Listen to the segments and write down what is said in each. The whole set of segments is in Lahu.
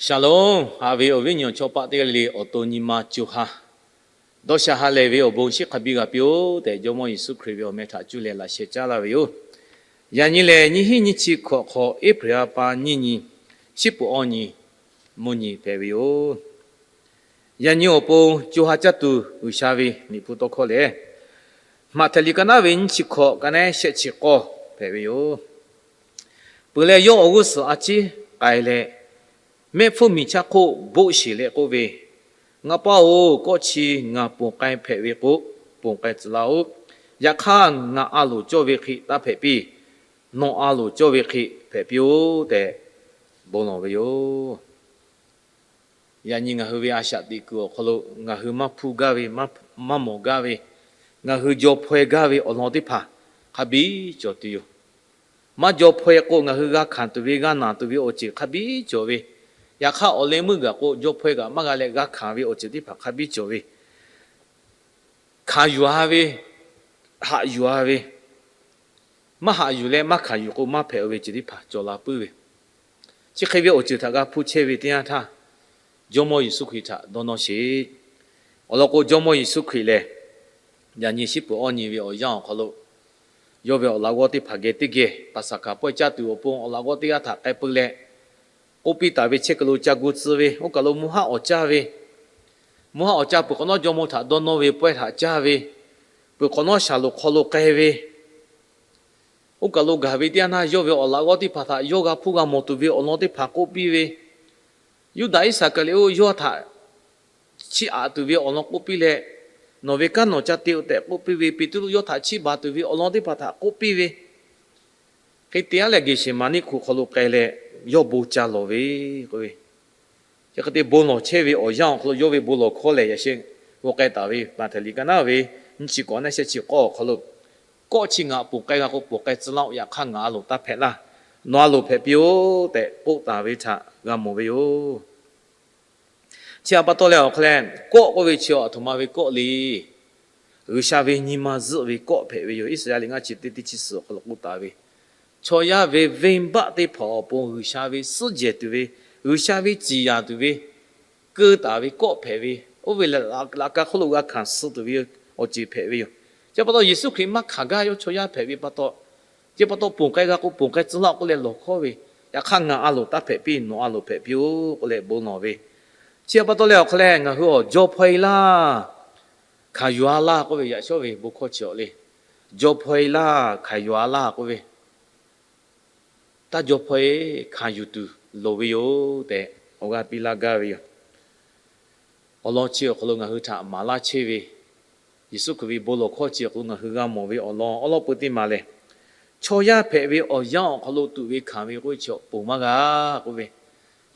Shalom, haꞈ ve awˬ viˉ awˬ nyi chaw paˆ teˇ g'aˇ le le, awˬ to nyi ma co ha, dawˇ sha ha lehˬ ve awˬ bon shiˉ hk'a biˇ g'a piˇ-oˆ tehꞈ, Jawˇmawˇ Yeˍsuˆ Hkriꞈ ve awˬ meh htaꞈ cuˇ leh laꞈ sheh caˉ laˇ ve yoˬ. Yaꞈ nyi lehˬ, nyiˇ hinˉ nyiˇ chi hkawꞈ hk'awꞈ, April ha pa nyiˇ nyi, shiˉ puˍ awˇ nyi, mvuhˇ nyi hpehꞈ ve yoˬ. Yaꞈ nyi awˬ pon co ha caˇ tuˬ G'uiˬsha ve Liꞈ hpu tawˇ hkawˇ lehˬ, Maꞈhtehˍ liꞈ ka naˉ ve nyiˇ chi hkawꞈ, ka naˉ shehˆ chi k'awˇ hpehꞈ ve yoˬ. Peuˬ leh, yawˇ awˬ g'uˇ suhˍ a ciˉ k'ai leh, mehˆ hpfuhˇ miˬ chaˇ hk'oˆ boˆ sheˬ leh k'oˆ ve, Ngaˬ pa-oˬ, kawˆ chi ngaˬ ponˬ k'ai hpehꞈ ve k'o, ponˬ k'ai tcuh laˇ-oˆ. Yaꞈ hk'aˇ, ngaˬ a loˍ cawˇ ve hk'e taˇ hpehꞈ piˇ. Nawˬ a loˍ cawˇ ve hk'e hpehꞈ piˇ-oˆ tehꞈ bon lawˬ ve yoˬ. Yaꞈ nyi ngaˬ hui ve a shaꞈ teꞈ kuiˬ awˬ hk'aw lo ngaˬ hui maˇ hpuˇ gaˇ ve, maˇ mawˬ gaˇ ve, ngaˬ hui jaw hpaw-e gaˇ ve awˬ lawn teˇ hpaˍ hk'a biˇ cawˬ tuˬ yoˬ. Maˇ jaw hpaw-e k'o, ngaˬ hui g'a hkanˍ tuˬ ve, g'a naˬ tuˬ ve awˬ ceuˬ hk'a biˇ cawˬ ve, yaꞈ hk'aˇ, awˬ leh meuˇ gaˬ k'o, jaw hpaw-e kaꞈ maˇ g'a leh g'a hkanˍ ve awˬ ceuˬ teˇ hpaˍ hk'a biˇ cawˬ ve, hkanˍ yuˬ-a ve, haꞈ yuˬ-a ve, maˇ haꞈ yuˬ leh maˇ hkanˍ yuˬ k'o, maˇ hpehꞈ-o ve ceuˬ teˇ hpaˍ cawˬ la puiˉ ve, chi hk'e ve awˬ ceuˬ htaꞈ g'a hpuˇ chehˇ ve teˇ yanˇ htaˇ, Jawˇmawˇ Yeˍsuˆ Hkriꞈ htaꞈ dawˇ nawˇ sheˍ. Awˬ lawn k'o, Jawˇmawˇ Yeˍsuˆ Hkriꞈ lehˬ, yaꞈ nyi shiˉ puˍ awˇ nyi ve awˬ yanˇ awˬ hk'aw lo, yawˇ ve awˬ laꞈ g'awˇ teˇ hpaˍ geh teˇ geh Paˍsaˍhkaˍ pawehˇ caˇ tuˬ awˬ pon awˬ laꞈ g'awˇ teˇ g'aˇ htaꞈ k'ai peu leh, k'oˆ piˇ taˍ ve chehˇ kuiˬ lo ca gu tcuh ve, oˇ kaˬ lo mvuhˇ haˉ awˍ caˇ ve, mvuhˇ haˉ awˍ caˇ peuˬ hk'awꞈ nawˉ, jawˇmawˇ htaꞈ dawˇ nawˇ ve pawehˇ htaꞈ caˇ ve, peuˬ hk'awꞈ nawˉ shaˍlonˍ hk'aw lo k'ai ve, oˇ kaˬ lo gaˬ ve teˇ yanˇ htaˇ, yawˇ ve awˬ laꞈ g'awˇ teˇ hpaˍ htaꞈ yawˇ g'a hpuˇ g'a mawˬ tuˬ ve awˬ lawn teˇ hpaˍ k'oˆ piˇ ve, Yuˇdaꞈ Iˉsaˍkaˍriˍoˆ yawˇ htaꞈ chiˇ aꞈ tuˬ ve awˬ lawn k'oˆ piˇ leh, nawˬ ve kanˉ nawˬ ca te-o tehꞈ k'oˆ piˇ ve, Peˍtruˆ yawˇ htaꞈ chiˇ baˬ tuˬ ve awˬ lawn teˇ hpaˍ htaꞈ k'oˆ piˇ ve, hk'e te-a leh, Geˍseˍmaˍniˆ hku hk'aw lo k'ai leh, yawˇ bon ca lawˬ ve k'oˆ ve, chi hk'e te bon lawˬ chehˇ ve awˬ yanˇ awˬ hk'aw lo, yawˇ ve bon lawˬ hkawˇ lehˬ, yaꞈ sheh g'aw k'ai taˍ ve Maꞈhtehˍ liꞈ ka naˉ ve nyiˇ chi k'awꞈ naˉ shehˆ chi k'awˇ awˬ hk'aw lo, kawˆ chi ngaˬ ponˬ k'ai g'a k'o, ponˬ k'ai tcuh laˇ-oˆ. Yaꞈ hk'aˇ, ngaˬ a loˍ taˇ hpehꞈ laˇ. Nawˬ a loˍ hpehꞈ piˇ-oˆ tehꞈ k'oˆ taˍ ve htaꞈ g'a mawˬ ve yoˬ. Chi htaꞈ pa taw leh awˬ hk'a leh, kawˆ k'oˆ ve chi aˬ htoꞈ ma ve kawˆ le. G'uiˬsha ve nyi ma zuhˆ ve kawˆ hpehꞈ ve yoˬ. Iˉsaˍyaˆ liꞈ ngaˇ chi teˇ teˇ chi suhˍ awˬ hk'aw lo k'oˆ taˍ ve, chaw yaˇ ve venˇbaˆ teˇ hpaˍ awˬ pon G'uiˬsha ve suhˉ jehˬ tuˬ ve, G'uiˬsha ve ciˍ yanˍ tuˬ ve, keu taˍ ve kawˆ hpehꞈ ve, oˇ ve lehˬ laꞈ ka hk'oˆ lo g'a hkanˍ suh tuˬ ve awˬ ceuˬ hpehꞈ ve yoˬ. Chi pa taw Yeˍsuˆ Hkriꞈ maˇ hkanˍ gaˇ yawˇ chaw yaˇ hpehꞈ ve pa taw, chi pa taw ponˬ k'ai g'a k'o, ponˬ k'ai tcuh laˇ-oˆ k'oˆ leh lawˬ hkawˇ ve, yaꞈ hk'aˇ ngaˬ a loˍ taˇ hpehꞈ piˇ, nawˬ a loˍ hpehꞈ piˇ-oˆ k'oˆ leh bon lawˬ ve, chi pa taw leh awˬ hk'a leh, ngaˬ hui awˬ jaw hpaw-e laˇ, hkanˍ yuˬ-a laˇ k'oˆ ve, yaꞈ shawˉ ve bon hkawˇ chi awˬ le. Jaw hpaw-e laˇ, hkanˍ yuˬ-a laˇ k'oˆ ve, taˇ jaw hpaw-e, hkanˍ yuˬ tuˬ loˍ ve yoˬ tehꞈ awˬ g'aˇ piˇ laˇ gaˇ ve yoˬ. Awˬ lawn chi awˬ hk'aw lo ngaˬ hui htaꞈ maˍ laˇ chehˇ ve, Yeˍsuˆ Hkriꞈ ve bon lawˬ hkawˇ chi awˬ hk'aw lo ngaˬ hui g'a mawˬ ve awˬ lawn awˉ lawˉ peuˬ teˇ maˬ lehˬ, chaw yaˇ hpehꞈ ve awˬ yanˇ awˬ hk'aw lo tuꞈ ve hkanˍ ve k'oˆ ve chi awˬ ponˬ maˇ g'a k'oˆ ve,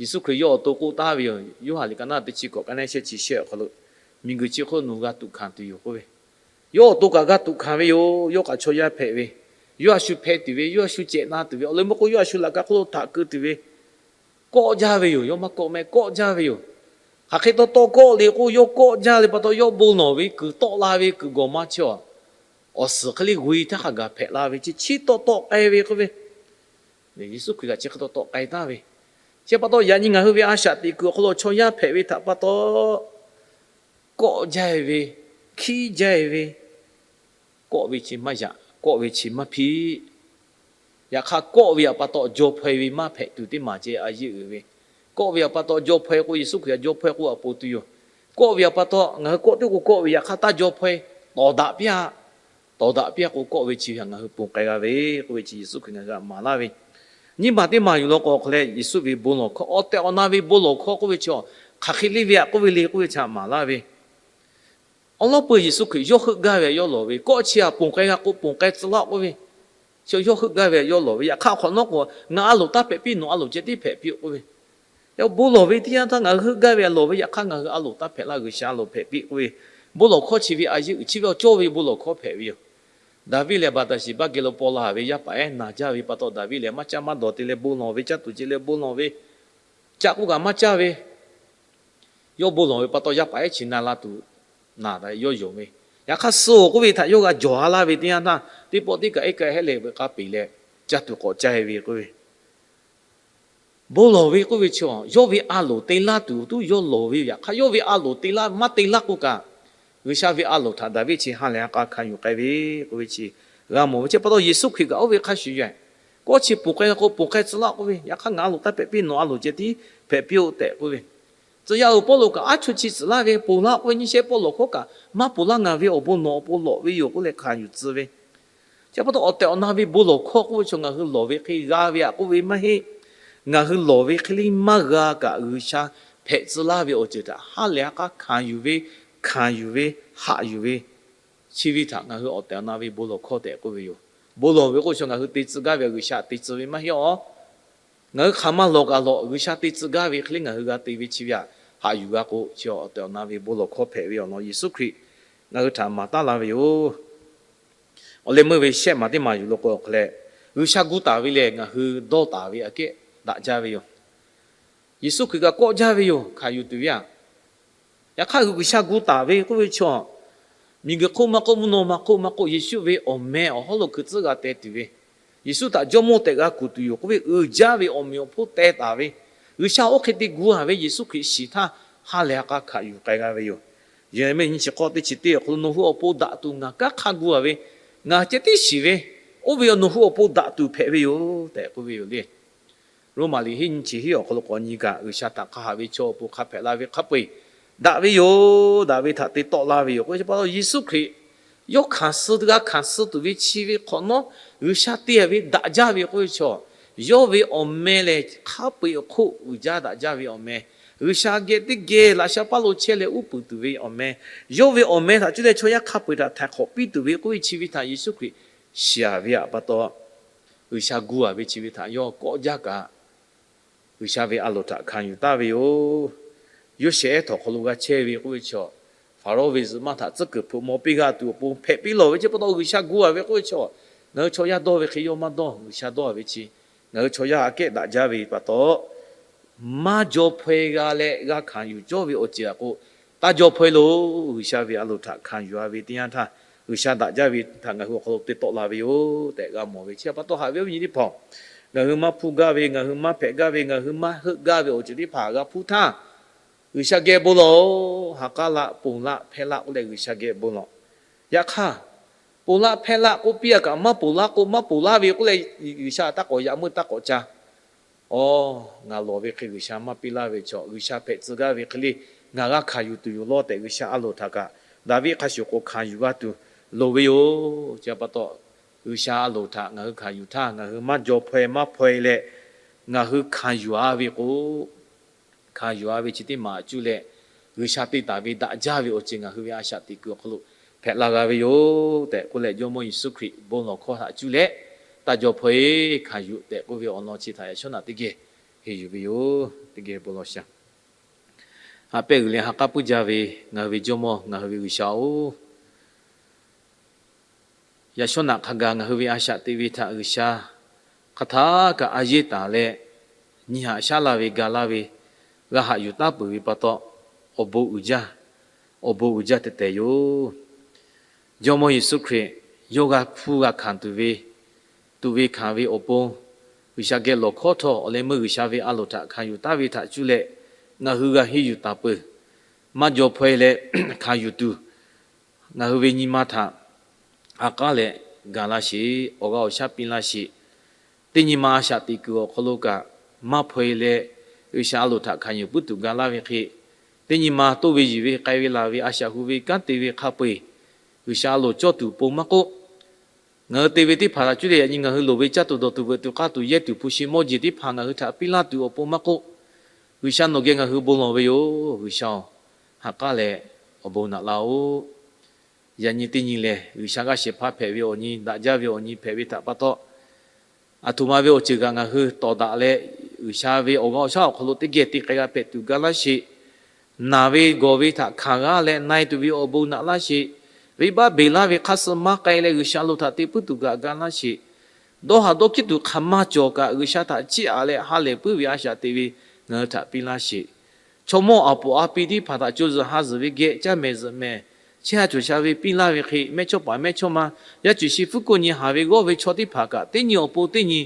Yeˍsuˆ Hkriꞈ yawˇ awˬ to k'oˆ taˍ ve yoˬ. Yoˇhanˬ liꞈ ka naˉ teˇ chi hkawꞈ, ka naˉ shehˆ chi shehˆ awˬ hk'aw lo, miˬguiˬ chi hk'oˆ nawˬ g'a tuꞈ hkanˍ tuˬ yoˬ k'oˆ ve, yawˇ awˬ to kaꞈ g'a tuꞈ hkanˍ ve yoˬ. Yawˇ kaꞈ chaw yaˇ hpehꞈ ve, yawˇ a shu hpeh tuˬ ve, yawˇ a shu cehˬ na tuˬ ve, awˬ leh meuˇ k'o yawˇ a shu laꞈ ka hk'oˆ lo htaꞈ keu tuˬ ve, kawˆ jaˇ ve yoˬ. Yawˇ maˇ kawˆ meh, kawˆ jaˇ ve yoˬ. Hk'aˬ hk'e taw taw kawˆ le k'o, yawˇ kawˆ jaˇ leh pa taw, yawˇ bon lawˬ ve kuiˬ tawˆ la ve kuiˬ gawˬ ma chi awˬ, awˬ suhˍ hk'e le g'ui htaˇ hk'a gaˬ hpehꞈ la ve, chi chiˉ tawˆ tawˆ k'ai ve k'oˆ ve, Yeˍsuˆ Hkriꞈ kaꞈ chi hk'e taw tawˆ k'ai taˍ ve, chi pa taw yaꞈ nyi ngaˬ hui ve a shaꞈ teꞈ kuiˬ awˬ hk'aw lo chaw yaˇ hpehꞈ ve htaꞈ pa taw, kawˆ jaˇ ve, hkiˉ jaˇ ve, kawˆ ve chi maˇ yaꞈ, kawˆ ve chi maˇ hpiˇ. Yaꞈ hk'aˇ, kawˆ ve htaꞈ pa taw jaw hpaw-e ve maˇ hpehꞈ tuˬ teˇ maˬ ceh a yeˇ uiˍ ve, kawˆ ve htaꞈ pa taw jaw hpaw-e k'o, Yeˍsuˆ Hkriꞈ htaꞈ jaw hpawˇ-e k'o aꞈ poˬ tuˬ yoˬ. Kawˆ ve htaꞈ pa taw ngaˬ hui kawˆ teˇ k'o kawˆ ve, yaꞈ hk'aˇ taˇ jaw hpawˇ-e, tawˍ daꞈ piˇ-a. Tawˍ daꞈ piˇ-a k'o, kawˆ ve chi ve htaꞈ ngaˬ hui ponˬ k'ai g'a ve k'oˆ ve chi Yeˍsuˆ Hkriꞈ ngaˬ hui htaꞈ maˍ laˇ ve, nyiˇ maˬ teˇ maˬ yuˬ law k'o awˬ hk'a leh, Yeˍsuˆ ve bon lawˬ hkawˇ, awˬ tehˬ awˬ na ve bon lawˬ hkawˇ k'oˆ ve chi awˬ, hk'aˬ hk'e le ve aꞈ k'oˆ ve le k'oˆ ve chi htaꞈ maˍ laˇ ve, awˬ lawˉ peuˬ Yeˍsuˆ Hkriꞈ yawˇ heuˆ gaˇ ve htaꞈ yawˇ lawˬ ve, kawˆ chi htaꞈ ponˬ k'ai g'a k'o ponˬ k'ai tcuh laˇ k'oˆ ve, chi yawˇ heuˆ gaˇ ve htaꞈ yawˇ lawˬ ve, yaꞈ hk'aˇ awˬ hk'awꞈ nawˉ k'o, ngaˬ a loˍ taˇ hpehꞈ piˇ, nawˬ a loˍ ceh tiˉ hpehꞈ piˇ k'oˆ ve, yaꞈ bon lawˬ ve teˇ yanˇ htaˇ ngaˬ hui heuˆ gaˇ ve htaꞈ lawˬ ve, yaꞈ hk'aˇ ngaˬ hui a loˍ taˇ hpehꞈ laˇ, G'uiˬsha a loˍ hpehꞈ piˇ k'oˆ ve, bon lawˬ hkawˇ chi ve a yeˇ uiˍ chi ve awˬ cawˇ ve bon lawˬ hkawˇ hpehꞈ ve yoˬ. Daˍviˆ lehˬ Baˍtaˍsheˍbaˆ geh lo paw la ve yaˇ paˍ ehˉ naˬ jaˇ ve pa taw, Daˍviˆ lehˬ maˇ caˇ maˇ dawˬ te leh bon lawˬ ve, caˇ tuˬ ce leh bon lawˬ ve, caꞈ k'oˆ kaꞈ maˇ caˇ ve, yawˇ bon lawˬ ve pa taw yaˇ paˍ ehˉ chi na la tuˬ naˬ taˍ yawˇ yonˍ ve, yaꞈ hk'aˇ suh-oˬ k'oˆ ve htaꞈ yawˇ g'a jawˬ-a laˇ ve teˇ yanˇ htaˇ, teˇ pawˆ teˇ kaꞈ ehˉ kaꞈ hehˉ leh ve k'a peˍ leh, caˇ tuˬ k'awꞈ caˇ ve k'oˆ ve, Bon lawˬ ve k'oˆ ve chi, yawˇ ve a loˍ te laˇ tuˬ tuˉ yawˇ lawˬ ve yoˬ. Yaꞈ hk'aˇ, yawˇ ve a loˍ te laˇ maˇ te laˇ k'oˆ kaꞈ, G'uiˬsha ve a loˍ htaꞈ Daˍviˆ chi ha lehˬ ha k'a hkanˍ yuˬ k'ai ve k'oˆ ve chi g'a mawˬ ve. Chi pa taw Yeˍsuˆ Hkriꞈ kaꞈ oˇ ve hk'a shuˍ yoˬ. Kawˆ chi ponˬ k'ai k'o, ponˬ k'ai tcuh laˇ k'oˆ ve, yaꞈ hk'aˇ ngaˬ a loˍ taˇ hpehꞈ piˇ, nawˬ a loˍ ceh tiˉ hpehꞈ piˇ-oˆ tehꞈ k'oˆ ve. Tcuh yaˇ uiˍ Pawˇluꞈ kaꞈ aˉ chuˇ chi tcuh laˇ ve, ponˬ laˇ k'oˆ ve, nyiˇ shehˆ pawˆ lawˬ hkawˉ kaꞈ maˇ ponˬ laˇ, ngaˬ ve awˬ bon nawˬ awˬ pon lawꞈ ve yoˬ k'oˆ leh hkanˍ yuˬ tcuh ve. Chi pa taw awˬ tehˬ awˬ na ve bon lawˬ hkawˇ k'oˆ ve chaw ngaˬ hui lawˬ ve hk'e g'a ve aꞈ k'oˆ ve maˇ heˆ. Ngaˬ hui lawˬ ve hk'e le maˇ g'a kaꞈ, G'uiˬsha hpehꞈ tcuh laˇ ve awˬ ceuˬ htaꞈ ha lehˬ ha k'a hkanˍ yuˬ ve, hkanˍ yuˬ ve, haꞈ yuˬ ve, chi ve htaꞈ ngaˬ hui awˬ tehˬ awˬ na ve bon lawˬ hkawˇ tehꞈ k'oˆ ve yoˬ. Bon lawˬ ve k'oˆ ve chaw ngaˬ hui te tcuh gaˇ ve G'uiˬsha te tcuh ve maˇ heˆ-oˬ. Ngaˬ hui hk'aˬ ma lawˬ kaꞈ lawˬ, G'uiˬsha te tcuh gaˇ ve hk'e le ngaˬ hui g'a te ve chi ve aꞈ haꞈ yuˬ g'a k'o, chi awˬ tehˬ awˬ na ve bon lawˬ hkawˇ hpehꞈ ve awˬ lawn Yeˍsuˆ Hkriꞈ ngaˬ hui htaꞈ maˍ taˉ la ve yoˬ. Awˬ leh meuˇ ve shehˆ maˬ teˇ maˬ yuˬ lo k'o, awˬ hk'a leh G'uiˬsha gu taˍ ve lehˬ ngaˬ hui dawˇ taˍ ve aꞈ kehˉ daꞈ jaˇ ve yoˬ. Yeˍsuˆ Hkriꞈ kaꞈ kawˆ jaˇ ve yoˬ, hkanˍ yuˬ tuˬ ve aꞈ. Yaꞈ hk'aˇ, G'uiˬsha gu taˍ ve k'oˆ ve chaw, miˬguiˬ hk'oˆ maˇ k'oˆ, mvuhˇ naw ma hk'oˆ maˇ k'oˆ, Yeˍsuˆ ve awˬ meh awˬ hawˉ lo hkui tcuhˉ g'a teh tuˬ ve, Yeˍsuˆ htaꞈ Jawˇmawˇ tehꞈ g'a kuˬ tuˬ yoˬ k'oˆ ve uiˍ jaˇ ve awˬ meꞈ awˬ hponˇ teh taˍ ve, G'uiˬsha oˇ hk'e te gu-a ve Yeˍsuˆ Hkriꞈ shiˍ htaˇ ha lehˬ ha k'a hkanˍ yuˬ k'ai g'a ve yoˬ. Yeˍraˍmiˆ nyiˇ chi k'awˇ teˇ chi teˇ awˬ hk'aw lo, Nawˬ hui awˬ pon daꞈ tuˬ ngaˬ kanˉ hk'a gu-a ve, ngaˬ ceh tiˉ shiˍ ve, oˇ ve nawˬ hui awˬ pon daꞈ tuˬ hpehꞈ ve yoˬ tehꞈ k'oˆ ve yoˬ le. Roˉmaꞈ liꞈ hiˉ nyiˇ chi hiˉ awˬ hk'aw lo k'awꞈ nyi kaꞈ, G'uiˬsha htaꞈ hk'a haꞈ ve chaw awˬ pon hk'a hpehꞈ la ve hk'a peu-eˬ daꞈ ve yoˬ, daꞈ ve htaꞈ te tawˆ la ve yoˬ k'oˆ ve chi pa taw, Yeˍsuˆ Hkriꞈ yawˇ hkanˍ suh g'a hkanˍ suh tuˬ ve chi ve hk'awꞈ nawˉ, G'uiˬsha te-a ve daꞈ jaˇ ve k'oˆ ve chaw, yawˇ ve awˬ meh lehˬ hk'a peu-eˬ awˬ hk'oˆ uiˍ jaˇ daꞈ jaˇ ve awˬ meh, G'uiˬsha geh teˇ geh laꞈ sha paˇ lo chehˇ leh uˉ peunˍ tuˬ ve awˬ meh, yawˇ ve awˬ meh htaꞈ cuˇ leh chaw yaˇ hk'a peu-eˬ htaꞈ htaiˍ hk'awꞈ piˇ tuˬ ve k'oˆ ve chi ve htaꞈ Yeˍsuˆ Hkriꞈ shiˍ-a ve aꞈ pa taw, G'uiˬsha gu-a ve chi ve htaꞈ yawˇ kawˆ jaˇ kaꞈ, G'uiˬsha ve a loˍ htaꞈ hkanˍ yuˬ taˍ ve yoˬ. Yoˇsehꞈ ehˉ htawnˍ hk'aw lo g'a chehˇ ve k'oˆ ve chaw, Hpaˍrawˇ ve zuhꞈ maˇ htaꞈ tcuhˉ kuiˬ hpeuꞈ maw piˇ g'a tuˬ awˬ pon hpehꞈ piˇ lawˬ ve chi pa taw, G'uiˬsha gu-a ve k'oˆ ve chaw, ngaˬ hui chaw yaˇ dawˇ ve hk'e yawˇ maˇ dawˇ, G'uiˬsha dawˇ-a ve chi, ngaˬ hui chaw yaˇ aꞈ kehˉ daꞈ jaˇ ve pa taw, maˇ jaw hpaw-e g'a leh g'a hkanˍ yuˬ cawˇ ve awˬ ceuˬ aꞈ k'o, taˇ jaw hpaw-e loˬ. G'uiˬsha ve a loˍ htaꞈ hkanˍ yuˬ-a ve teˇ yanˇ htaˇ, G'uiˬsha daꞈ jaˇ ve htaꞈ ngaˬ hui awˬ hk'aw lo te tawˆ la ve yoˬ tehꞈ g'a mawˬ ve. Chi pa taw haꞈ ve awˬ viˉ nyi teˇ hpaˍ, ngaˬ hui maˇ hpuˇ gaˇ ve, ngaˬ hui maˇ hpehꞈ gaˇ ve, ngaˬ hui maˇ heuˆ gaˇ ve awˬ ceuˬ teˇ hpaˍ g'a hpuˇ htaˇ, G'uiˬsha geh bon lawˬ-oˬ. Ha k'aˉ laˆ, ponˬ laˆ, hpehˇ laˆ k'oˆ leh G'uiˬsha geh bon lawˬ. Yaꞈ hk'aˇ, ponˬ laˆ hpehˇ laˆ k'oˆ piˇ-a kaꞈ, maˇ ponˬ laˆ k'o maˇ ponˬ laˇ ve k'oˆ leh, G'uiˬsha htaꞈ taˇ k'awꞈ yaꞈ meuˇ taˇ k'awꞈ ca. Aˬ, ngaˬ lawˬ ve hk'e G'uiˬsha maˇ piˇ laˇ ve chaw, G'uiˬsha hpehꞈ tcuh gaˇ ve hk'e le ngaˬ g'a hkanˍ yuˬ tuˬ yoˬ law tehꞈ, G'uiˬsha a loˍ htaꞈ kaꞈ Daˍviˆ hk'a shuˍ k'o hkanˍ yuˬ g'a tuˬ loˍ ve yoˬ. Chi pa taw, G'uiˬsha a loˍ htaꞈ ngaˬ hui hkanˍ yuˬ htaˇ, ngaˬ hui maˇ jaw hpaw-e maˇ hpaw-e leh, ngaˬ hui hkanˍ yuˬ-a ve k'o, hkanˍ yuˬ-a ve chi teˇ maˬ cuˇ leh, G'uiˬsha te taˍ ve daꞈ jaˇ ve awˬ ceuˬ ngaˬ hui ve a shaꞈ teꞈ kuiˬ awˬ hk'aw lo hpehꞈ la g'a ve yoˬ tehꞈ k'oˆ leh, Jawˇmawˇ Yeˍsuˆ Hkriꞈ bon lawˬ hkawˇ htaꞈ cuˇ leh, taˇ jaw hpaw-e, hkanˍ yuˬ tehꞈ k'oˆ ve awˬ lawn chi htaꞈ yaꞈ shawˉ naꞈ teˇ geh henˇ yuˬ ve yoˬ. Teˇ geh bon lawˬ shaˍ. Haꞈ pehˇ g'uiˬ leh ha k'aˉ puiˉ jaˇ ve ngaˬ hui ve Jawˇmawˇ ngaˬ hui ve G'uiˬsha-oˬ, yaꞈ shawˉ naꞈ hk'a gaˬ ngaˬ hui ve a shaꞈ teꞈ ve htaꞈ G'uiˬsha hk'a htaˇ kaꞈ a yeˇ taˍ leh, nyi haꞈ shaˉ laˇ ve ga laˇ ve, g'a haꞈ yuˬ taˉ peuˬ ve pa taw, awˬ bon uiˍ jaˇ, awˬ bon uiˍ jaˇ teh tehˬ yoˬ. Jawˇmawˇ Yeˍsuˆ Hkriꞈ yawˇ g'a hpuˇ g'a hkanˍ tuˬ ve, tuꞈ ve hkanˍ ve awˬ pon, G'uiˬsha geh lawˬ hkawˉ htawˇ awˬ leh meuˇ G'uiˬsha ve a loˍ htaꞈ hkanˍ yuˬ taˉ ve htaꞈ cuˇ leh, ngaˬ hui g'a henˇ yuˬ taˍ peuˬ. Maˇ jaw hpaw-e leh hkanˍ yuˬ tuˬ, ngaˬ hui ve nyi ma htaꞈ ha k'aˉ leh gaˬ laˇ sheˍ. Awˬ g'aˇ awˬ shaˉ piˇ laˇ sheˍ. Teˇ nyi ma a shaꞈ teꞈ kuiˬ awˬ hk'aw lo kaꞈ, maˇ hpaw-e leh G'uiˬsha a loˍ htaꞈ hkanˍ yuˬ puiˉ tuˬ ga laˇ ve hk'e, teˇ nyi ma toˇ ve yiˬ ve k'ai ve laˬ ve a shaꞈ hu ve kanˉ te ve hk'a peu-eˬ, G'uiˬsha a loˍ cawˇ tuˬ pon maˇ k'oˆ, ngaˬ hui te ve teˇ hpaˍ htaꞈ cuˇ leh yaꞈ nyi ngaˬ hui loˍ ve caˇ tuˬ dawˬ tuˬ veuꞈ tuˬ k'aˇ tuˬ yehˇ tuˬ hpu shi mawˇ jeˬ teˇ hpaˍ ngaˬ hui htaꞈ piˇ laˇ tuˬ awˬ pon maˇ k'oˆ, G'uiˬsha nawˬ geh ngaˬ hui bon lawˬ ve yoˬ. G'uiˬsha-oˬ, ha k'aˉ leh awˬ bon naꞈ laˇ-oˆ. Yaꞈ nyi teˇ nyi lehˬ, G'uiˬsha g'aˇ shehˍ hpaˇ hpehꞈ ve awˬ nyi, daꞈ jaˇ ve awˬ nyi hpehꞈ ve htaꞈ pa taw, aˬ htoꞈ ma ve awˬ ceuˬ kaꞈ ngaˬ hui tawˍ daꞈ leh, G'uiˬsha ve awˬ g'aˇ awˬ shaˉ awˬ hk'aw lo teˇ geh te k'ai g'a hpehꞈ tuˬ ga laˇ sheˍ. Naˬ ve gawˬ ve htaꞈ hkanˍ g'a leh na-e tuˬ ve awˬ bon naꞈ laˇ sheˍ. Venˇbaˆ beˬ laˇ ve hk'aˇ suh maˇ k'ai leh G'uiˬsha a loˍ htaꞈ te puiˉ tuˬ kaꞈ ga laˇ sheˍ. Dawˇ haˍ dawˇ hkiˉ tuˬ hk'aˬ maˇ cawˬ kaꞈ, G'uiˬsha htaꞈ chiˇ aꞈ leh ha lehˬ puiˉ ve a shaꞈ teꞈ ve ngaˬ hui htaꞈ piˇ laˇ sheˍ. Chaw mawˇ aˬ poꞈ a pi teˇ hpaˍ htaꞈ co zuhˬ ha zuhˬ ve geh caˇ mehˍ zuhꞈ mehˍ, chehˇ ha cawˬ sha ve piˇ laˇ ve hk'e, mehˇchawˇpaˍ mehˇchawˇma, yaˇ cuˬ shi fuˉ koˆ nyi haˍ ve g'awˇ ve chaw teˇ hpaˍ kaꞈ, teˇ nyi awˬ pon teˇ nyi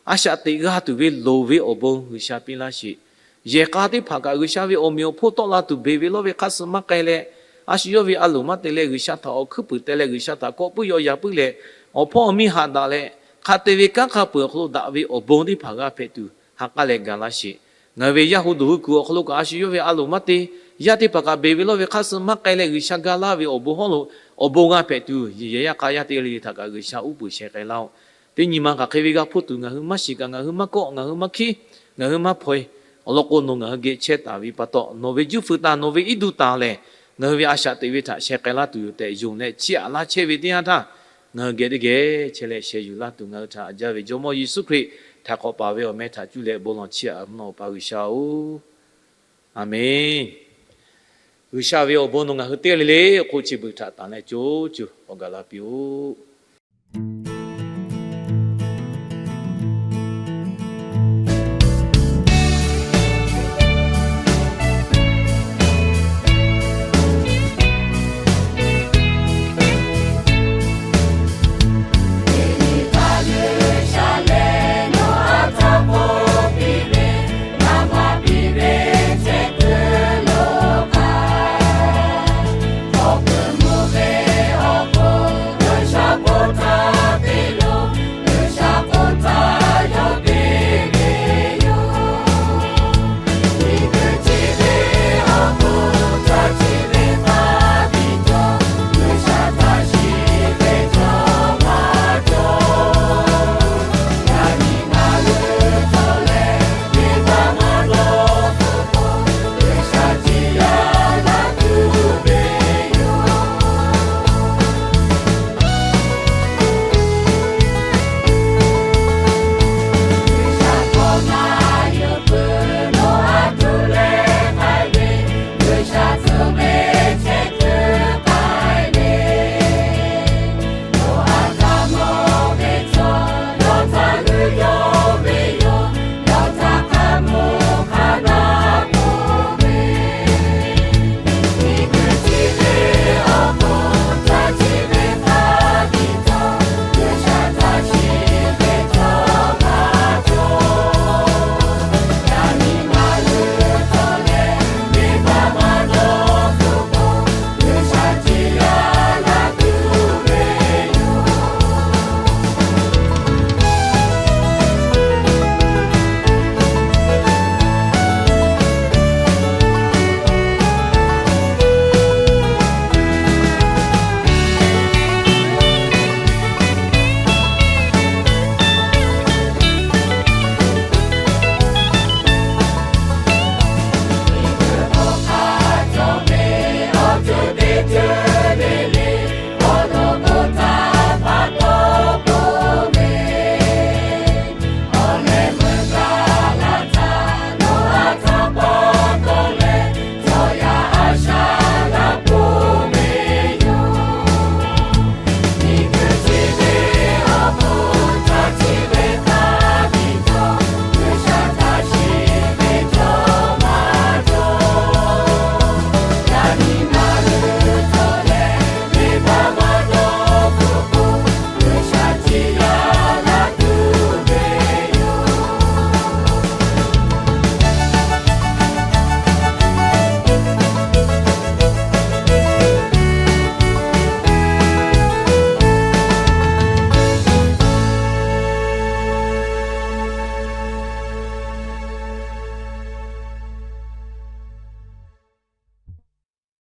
a shaꞈ teꞈ g'a tuˬ ve loˍ ve awˬ bon G'uiˬsha piˇ laˇ sheˍ. Yehˬ k'a teˇ hpaˍ kaꞈ G'uiˬsha ve awˬ meꞈ awˬ hponˇ tawˆ la tuˬ beˬ ve lawˇ ve hk'aˇ suh maˇ k'ai leh, a shu yawˇ ve a loˍ maˇ te leh G'uiˬsha htaꞈ awˬ hkuiˉ puiˍ teh leh G'uiˬsha htaꞈ kawꞈ puiˉ yaw yaꞈ puiˉ leh, awˬ hpawˇ awˬ miˇ haꞈ daꞈ leh, hk'a te ve kanˉ hk'a peuˬ awˬ hk'aw lo daꞈ ve awˬ bon teˇ hpaˍ g'a hpehꞈ tuˬ ha k'aˉ leh gaˬ laˇ sheˍ. Ngaˬ hui ve yaˇ hu duˬ hui kuiˬ awˬ hk'aw lo kaꞈ a shu yawˇ ve a loˍ maˇ te, yaˇ teˇ hpaˍ kaꞈ beˬ ve lawˇ ve hk'aˇ suh maˇ k'ai leh G'uiˬsha ga laˇ ve awˬ bon hawˉ lo awˬ bon g'a hpehꞈ tuˬ, yehˬ yaˇ k'a yaˇ teˇ g'aˇ le le htaꞈ kaꞈ G'uiˬsha uˉ peunˍ sheh k'ai laˇ-oˆ. Teˇ nyi ma hk'aˬ hk'e ve g'a hpuˇ tuˬ ngaˬ hui maˇ shiˍ kaꞈ, ngaˬ hui maˇ kawˆ, ngaˬ hui maˇ hkiˉ, ngaˬ hui maˇ hpaw-e. Awˬ lawn k'o, nawˬ ngaˬ hui geh chehˇ taˍ ve pa taw, nawˬ ve juˇ feu taˍ, nawˬ ve iˉ duˇ taˍ lehˬ, ngaˬ hui ve a shaꞈ teꞈ ve htaꞈ sheh k'ai laˇ tuˬ yoˬ tehꞈ yonˍ leh chiˇ aꞈ laˇ chehˇ ve teˇ yanˇ htaˇ, ngaˬ hui geh teˇ geh chehˇ leh sheh yuˬ laˇ tuˬ ngaˬ hui htaꞈ jaˇ ve Jawˇmawˇ Yeˍsuˆ Hkriꞈ htaꞈ k'awꞈ paˍ ve awˬ meh htaꞈ cuˇ leh bon lawˬ chiˇ aꞈ mvuhˇ naw Awˬ pa G'uiˬsha-oˬ, Aˍmenˍ. G'uiˬsha ve awˬ bon nawˬ ngaˬ hui teˇ g'aˇ le le awˬ hk'oˆ chi beuꞈ htaꞈ tanˍ leh co co k'awꞈ gaˬ la piˇ-oˆ.